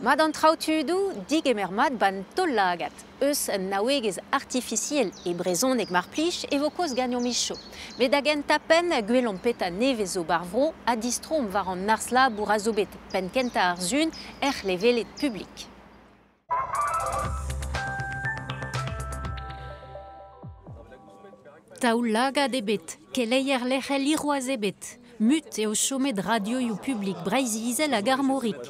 Mat an traoù tudoù, digemer mat ban taol-lagad. Eus un naouegezh artifisiel e brezhoneg mar plij e vo kaoz ganeomp hiziv. Met da gentañ penn, gwelomp petra nevez zo bar vro ha distroomp war an harz-labour a zo bet penn-kentañ ar sun er c'hleveled publik. Taol-lagad ebet, keleier lec'hel hirwazh ebet. Mut eo chomet radioioù publik Breizh-Izel hag Armorik.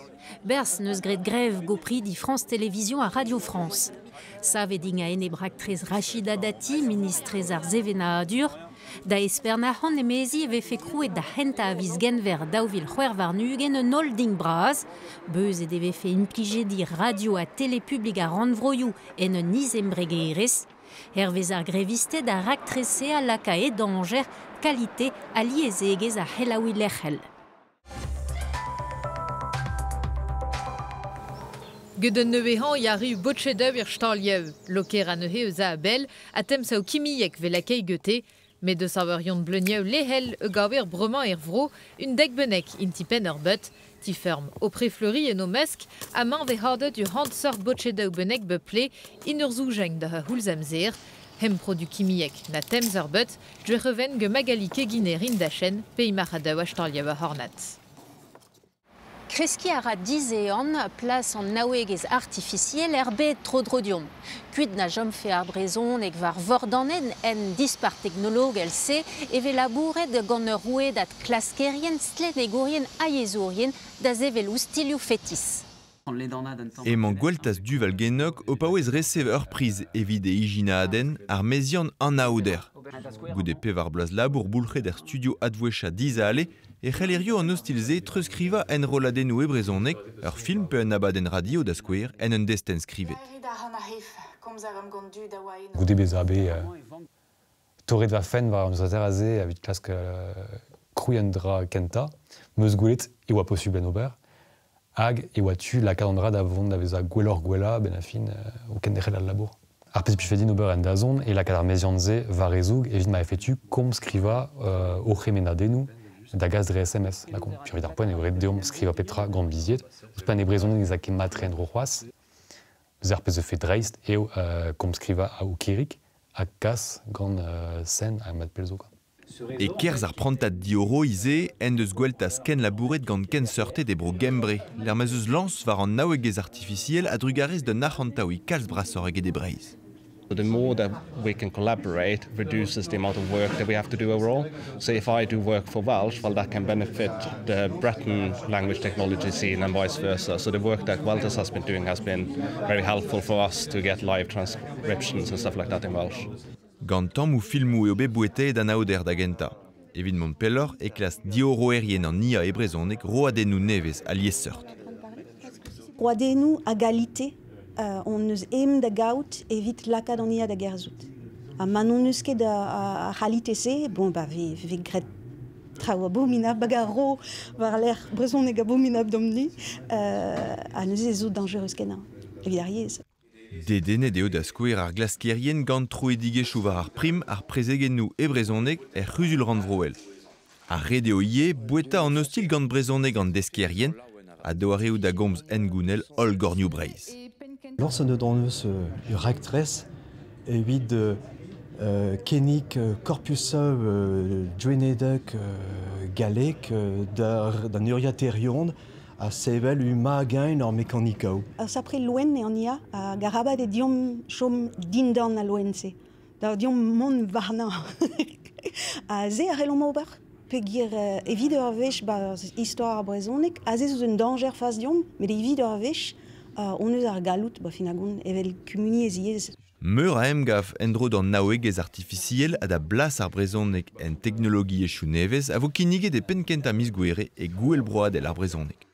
Berzh n'eus graet grev gopridi France Télévisions ha Radio France. Savet int a-enep raktres Rachida Dati, ministrez ar sevenadur. Da espern arc'hant emezi e vefe krouet da c'hentañ a viz Genver 2026 un holding bras. Beuzet e vefe implijedi radio ha tele publik ar rannvroioù en un izembregerezh. Hervez ar grevisted ar raktres-se a laka e dañjer kalite ha liesegezh ar c'helaouiñ lec'hel. Get un nevez-hañv ya arru botchet-ev er staliev. Loker anezhe eus a a-bell ha temz kimiek 'vel lakei gete. Met deus saverien bleuniev lehel e gaver bremañ er vro un dek bennek int penn ur beut. Ti-feurm o prefleuri en o mesk ha mañ vez hadet ur c'hant seurt botchedoù bennek beuple in ur zoujeng da c'houlz amzer. Hem produ kimiek na temz ur beut, dre ge Magali Keginerin da chen pe imac'hadaou a staliev a hornat. Kreskiñ a ra dizehan plas an naouegezh artifisiel er bed tro-dro deomp. Kuit na chomfe ar brezhoneg war vordanen en dispar teknologel-se e vez labouret gant ur rouedad klaskerien, stlennegourien ha yezhourien da sevel oustilhoù fetis. Emañ Gweltaz Duval Genok o paouez resev ur priz evit e ijinadenn ar meziant anaouder. Goude pevar bloaz labour boulc'het er studio advouezhañ dizale e c'hellerio an ostil-se treuzskrivañ enrolladennoù e brezhoneg, ur film pe un abadenn radio da skouer en un destenn skrivet. Goude bezañ bet torret va fenn war an urzhiataer aze evit klask krouiñ un dra kentañ, 'm eus gwelet e oa posubl en ober hag e oa tu lakaat an dra da vont da vezañ gwelloc'h-gwellañ a-benn ar fin o kenderc'hel al labour. Ar pezh 'plij din ober en dazont eo lakaat ar meziant-se war e zoug evit ma vefe tu komz skrivañ o c'hemennadennoù da gas dre SMS. Lakaomp. Puis evit ar poent eo ret deomp skrivañ pep tra gant bizied. Ouzhpenn e brezhoneg ez a ket mat-tre en-dro c'hoazh. Neuze ar pezh a vefe dreist eo komz skrivañ a Oukirig ha kas gant sen ha mat pell zo kwa. E-kerzh ar prantad diorroiñ-se en deus Gweltaz kenlabouret gant kenseurted e bro Gembre, lec'h ma'z eus lañs war an naouegezh artifisiel a-drugarez d'un arc'hantaouiñ kalz brasoc'h eget e Breizh. The more that we can collaborate reduces the amount of work that we have to do overall. So if I do work for Welsh, well, that can benefit the Breton language technology scene and vice versa. So the work that Gweltaz has been doing has been very helpful for us to get live transcriptions and stuff like that in Welsh. Gant tammoù filmoù eo bet bouetaet an aoder da gentañ. Evit mont pelloc'h e klask diorroerien an IA e brezhoneg roadennoù nevez ha liesseurt. Roadennoù a galite hon eus aem da gaout evit lakaat an IA da gerzhout. Ha ma n'hon eus ket ar c'halite-se, bon, bah, vez, vez graet traoù abominabl hag a ro war-lerc'h brezhoneg abominabl deomp-ni, ha neuze zo dañjerus kenañ evit ar yezh. Dedennet eo da skouer ar glaskerien gant troidigezhioù war ar prim ar prezegennoù e brezhoneg er c'huzul rannvroel. Ar ret eo ivez boueta an ostilh gant brezhoneg an deskerien ha doareoù da gomz hengounel holl gornioù Breizh. Lañset hon eus ur raktres evit kinnig korpusoù gwenedek gallek d'an urzhiataerion a sevel u magañ ur mekanikoù. Ur sapre loen eo an IA hag arabat eo deomp chom dindan al loen-se. Da deomp mont warnañ. Ha se a c'hellomp ober peogwir evit ur wech ba istor ar brezhoneg, aze zo un dañjer fas deomp, met evit ur wech hon eus ar galloud ba fin a-gont evel kumuniezh yezh. Meur a emgav en-dro d'an naouegezh artifisiel ha da blas ar brezhoneg en teknologiezhioù nevez a vo kinniget e penn kentañ miz Gouhere e Gouel Broadel ar brezhoneg.